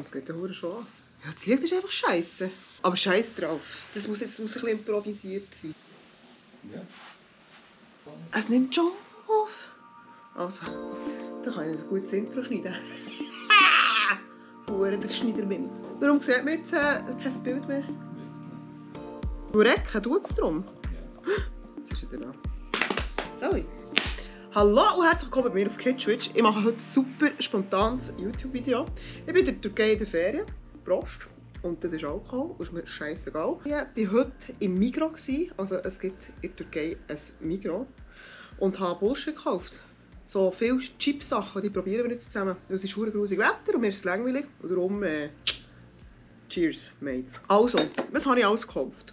Das geht ja schon an. Ja, das Licht ist einfach scheiße. Aber scheiß drauf. Das muss jetzt ein bisschen improvisiert sein. Ja. Es nimmt schon auf. Also, da kann ich ein gutes Intro schneiden. Hure, der Schneider bin ich. Warum sieht man jetzt kein Bild mehr? Du Recken, tut es darum? Ja. Was ist denn da? Sorry. Hallo und herzlich willkommen bei mir auf KidSwitch. Ich mache heute ein super spontanes YouTube-Video. Ich bin in der Türkei in der Ferien, Prost. Und das ist Alkohol, ist mir scheissegal. Ich war heute im Migros, also es gibt in der Türkei ein Migros. Und habe Bullshit gekauft. So viele Chips-Sachen, die probieren wir jetzt zusammen. Es ist verdammt grusiges Wetter und mir ist es langweilig. Und darum, cheers, Mates. Also, was habe ich alles gekauft?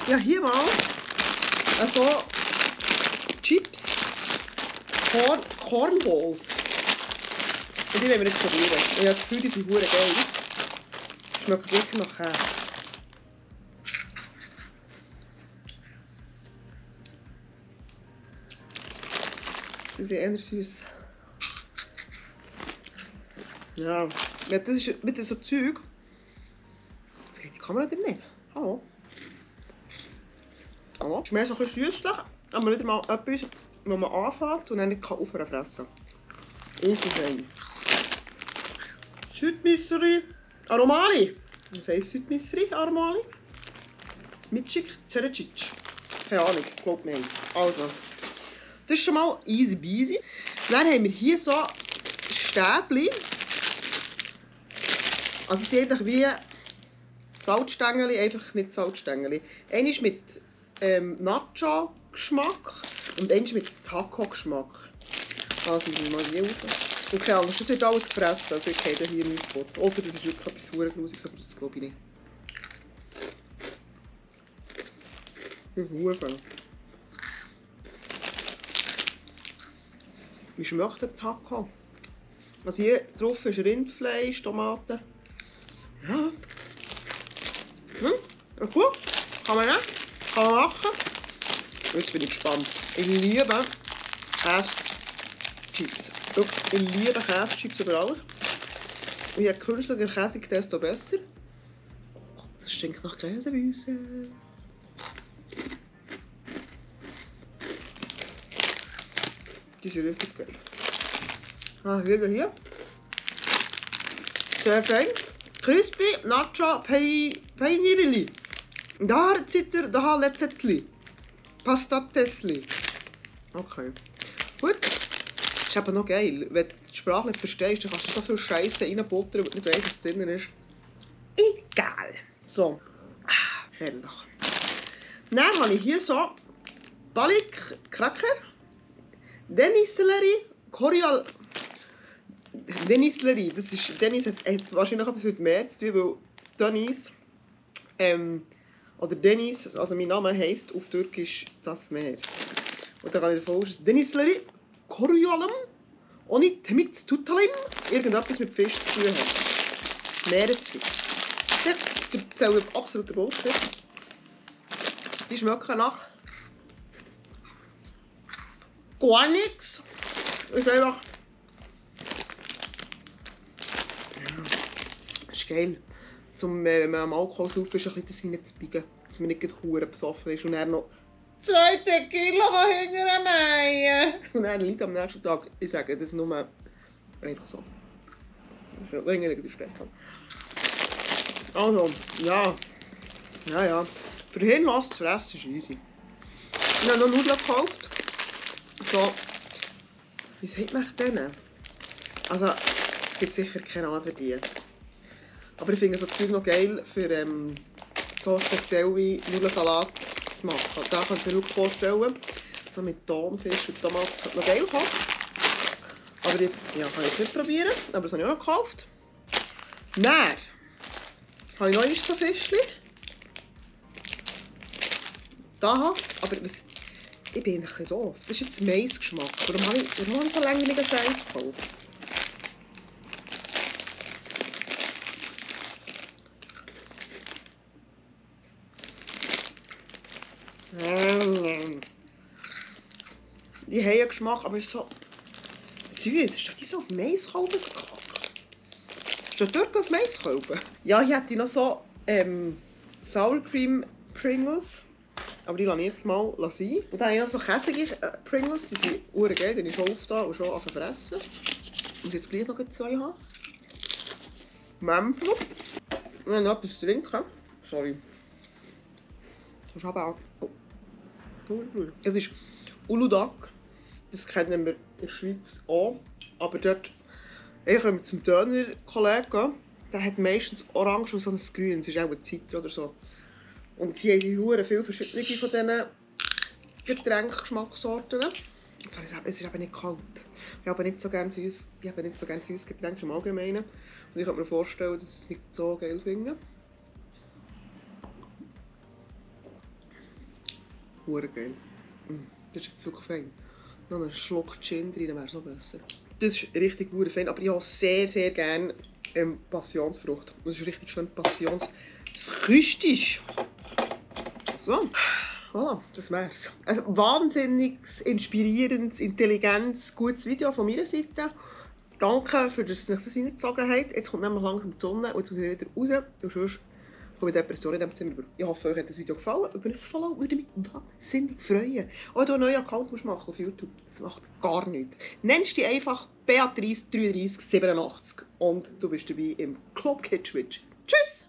Ich habe hier mal so Chips, Cornballs. Und die wollen wir jetzt probieren. Ich habe das Gefühl, die sind verdammt geil. Schmeckt sicher nach Käse. Die sind eher süß. Ja, das ist wieder so Zeug. Jetzt geht die Kamera da nicht. Hallo. Hallo. Ist mehr so ein bisschen süßlich, aber wieder mal etwas, wo man anfängt und dann nicht aufhören zu fressen. Fein. Südmissery Aromali. Was heisst Südmissery Aromali? Mitschik Cerecic. Keine Ahnung, ich glaube nicht. Also. Das ist schon mal easy peasy. Dann haben wir hier so Stäbchen. Also es sind wie Salzstängel, einfach nicht Salzstängel. Einer ist mit Nacho-Geschmack und einer ist mit Taco-Geschmack. Also müssen wir mal hier raus. Und keine Angst, das wird alles gefressen, also ich kann hier nichts vor. Ausser das ist wirklich etwas super Grusiges, aber das glaube ich nicht. Das ist verdammt. Wie schmeckt der Taco? Also hier drauf ist Rindfleisch, Tomaten. Ja. Gut. Kann man nicht. Kann man machen. Jetzt bin ich gespannt. Ich liebe Käsechips. Ich liebe Käsechips über alles. Und je künstlicher Käse, desto besser. Das stinkt nach Käsewüsse. Die sind richtig geil. Ah, hier. Sehr fein. Crispy, Nacho, Peinirli. Da zit er, da Leczetli. Pastatesli. Okay. Gut. Das ist aber noch geil. Wenn du die Sprache nicht verstehst, dann kannst du so viel Scheiße reinbuttern, und nicht weißt, was drin ist. Egal. So. Herrlich. Dann habe ich hier so Balik Cracker. Denisleri, Korial. Denisleri, das ist. Denis hat wahrscheinlich etwas mit Meer zu tun, weil Denis. Oder Denis, also mein Name heisst auf Türkisch das Meer. Und dann kann ich davon aus, dass Denisleri, Korialem, ohne Temit Tutalim, irgendetwas mit Fisch zu tun hat. Meeresfisch. Ich erzähle absoluter Bullshit. Die schmecken nach gar nichts. Ist einfach. Ja, ist geil. Wenn man am Alkohol sauft, ist ein bisschen das reinzubiegen. Dass man nicht hure besoffen ist und dann noch 2 Tequila hinterher meien. Und dann liegt am nächsten Tag, ich sage das nur einfach so. Das ist länger in der Strecke. Also, ja. Ja. Für Hirnlass zu fressen ist easy. Ich habe noch Nudeln gekauft. So, wie sagt man denen? Also, es gibt sicher keinen Namen für die. Aber ich finde so Zeug noch geil, für so spezielle Nudelsalat zu machen. Da könnt ihr mir wirklich vorstellen, so mit Thunfisch und Tomaten, das könnte noch geil kommen. Aber die kann ich jetzt nicht probieren, aber das habe ich auch noch gekauft. Dann habe ich noch so Fischchen. Da, aber was... Ich bin ein bisschen doof. Das ist jetzt Mais-Geschmack. Warum habe ich so länglichen Scheiß gekauft? Die haben einen Geschmack, aber es ist so süß. Ist doch die so auf Mais gekocht? Steht dort auf Maiskolben? Ja, hier hätte ich noch so Sour Cream Pringles. Aber die lasse ich jetzt mal sein. Und dann habe ich noch so käsige Pringles. Die sind urgeil, die habe ich schon aufgetan und schon fressen. Ich muss jetzt gleich noch 2 haben. Mämpfer. Wir haben noch etwas trinken. Sorry. Das ist aber auch... Oh. Es ist Uludag. Das kennen wir in der Schweiz auch. Aber dort... Ich komme zum Döner-Kollegen. Der hat meistens Orange und so ein Grün. Es ist auch eine Zitrone oder so. Und hier haben sie viele verschiedene von diesen Getränke-Geschmackssorten. Es ist aber nicht kalt. Ich habe nicht so gerne süßes Getränk im Allgemeinen. Und ich kann mir vorstellen, dass ich es nicht so geil finde. Geil. Das ist jetzt wirklich fein. Noch einen Schluck Gin drin wäre es noch besser. Das ist richtig fein, aber ich habe sehr, sehr gerne Passionsfrucht. Das ist richtig schön passionsfrüchtig. So, voilà, das wär's. Also wahnsinnig inspirierendes, intelligentes, gutes Video von meiner Seite. Danke, für dass ihr das reingezogen habt. Jetzt kommt nämlich langsam die Sonne und jetzt muss ich wieder raus. Und sonst komme ich Depression in diesem Zimmer über. Ich hoffe, euch hat das Video gefallen. Über ein Follow würde mich wahnsinnig freuen. Auch wenn du einen neuen Account machen musst auf YouTube, das macht gar nichts. Nennst dich einfach Beatrice 3387 und du bist dabei im Club Kitschwitch. Tschüss!